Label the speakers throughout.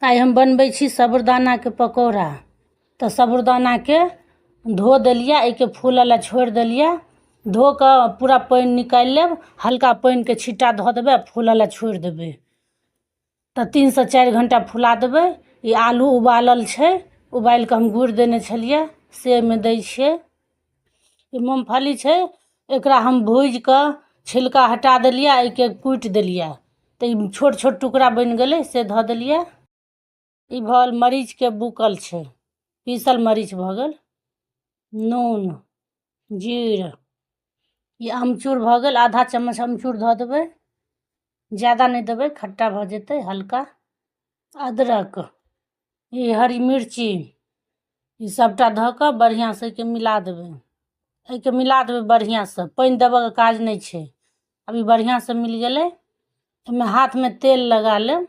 Speaker 1: आइ हम बनबै छी साबूदानाके पकौड़ा। तऽ साबूदानाके धो देलियै, एहिके फूलऽ लए छोड़ि देलियै। धो कऽ पूरा पानि निकालि लेब, हल्का पानिके छिट्टा धऽ देबै आ फूलऽ लए छोड़ि देबै। तऽ 3सँ 4 घण्टा फुला देबै। ई आलू उबालल छै, उबालि कऽ हम गुड़ि देने छलियै, से एहिमे दै छियै। ई मूँगफली छै, एकरा हम भूजि कऽ छिलका हटा देलियै, एहिके कुटि देलियै तऽ ई छोट छोट टुकड़ा बनि गेलै, से धऽ देलियै। ई भऽ गेल मरीचके बुकल छै, पीसल मरीच भऽ गेल। नून, जीर, ई अमचूर भऽ गेल। आधा चम्मच अमचूर धऽ देबै, ज्यादा नहि देबै, खट्टा भऽ जेतै। हल्का अदरक, ई हरी मिर्ची, ई सभटा धऽ कऽ बढ़िआँसँ एहिके मिला देबै। एहिके मिला देबै बढ़िआँसँ, पानि देबयके काज नहि छै। अभी बढ़िआँसँ मिल गेलै। एहिमे हाथमे तेल लगा लेब।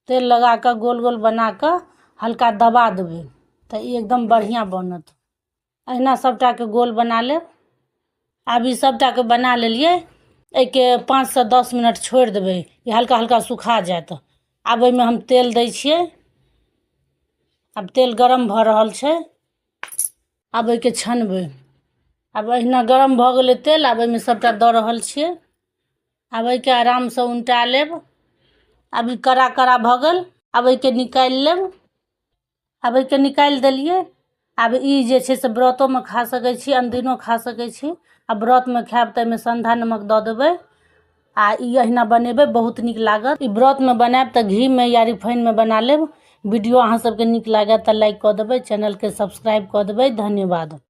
Speaker 1: तेल लगा कऽ गोल गोल बना कऽ हल्का दबा देबै तऽ ई एकदम बढ़िआँ बनत। अहिना सभटाके गोल बना लेब। आब ई सभटाके बना लेलियै, एहिके 5सँ 10 मिनट छोड़ि देबै, ई हल्का हल्का सुखा जायत। आब एहिमे हम तेल दै छियै। आब तेल गरम भऽ रहल छै, आब एहिके छनबै। आब अहिना गरम भऽ गेलै तेल, आब एहिमे सभटा दऽ रहल छियै। आब एहिके आरामसँ उनटा लेब। आब ई कड़ा कड़ा भऽ गेल, आब एहिके निकालि लेब। आब एहिके निकालि देलियै। आब ई जे छै से व्रतोमे खा सकै छी, अनदिनो खा सकै छी। आ व्रतमे खायब तऽ एहिमे सन्धा नमक दऽ देबै आ ई अहिना बनेबै, बहुत नीक लागत। ई व्रतमे बनायब तऽ घीमे या रिफाइनमे बना लेब। वीडियो अहाँ सबके नीक लागत तऽ लाइक कऽ देबै, चैनलके सब्सक्राइब कऽ देबै। धन्यवाद।